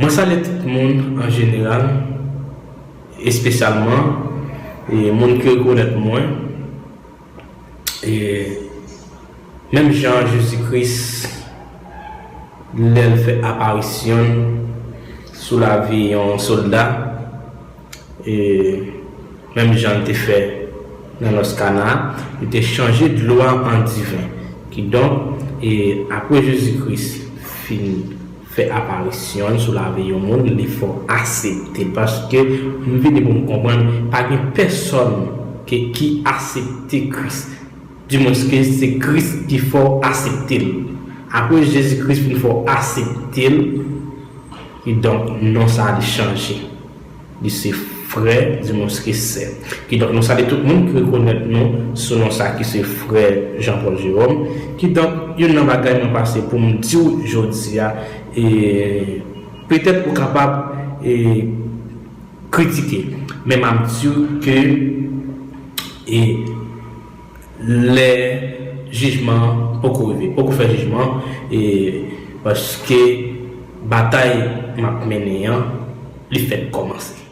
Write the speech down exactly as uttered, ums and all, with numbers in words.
Mwen salye tout moun an jeneral, espesyalman e moun ki rekonèt mwen. E menm jan Jezi Kris, lè l fè aparisyon l sou lavi yon sòlda, e menm jan l te fè nan nòs Kana, li te chanje dlo a an diven. Kidonk, e apre Jezi Kris fin fè aparisyon l sou lavi yon moun, li fè w aksepte l. Paske m vini pou m konprann, pa gen pèsòn ke, ki aksepte Kris. Dimwens ke se Kris ki fè w aksepte l. Apre Jezi Kris fin fè w aksepte l, kidonk non sa a li chanje. Li se frè, dimwens ke sè. Kidonk nou salye tout moun ki rekonèt nou sou non sa ki se frè Jean Paul Jerome. Kidonk youn nan bagay mwen pase pou m di w jodi a, e petèt ou kapab e kritike, men m ap di w ke e lè jijman an poko rive, poko fè jijman, e paske batay m ap mennen an, li fèk kòmanse.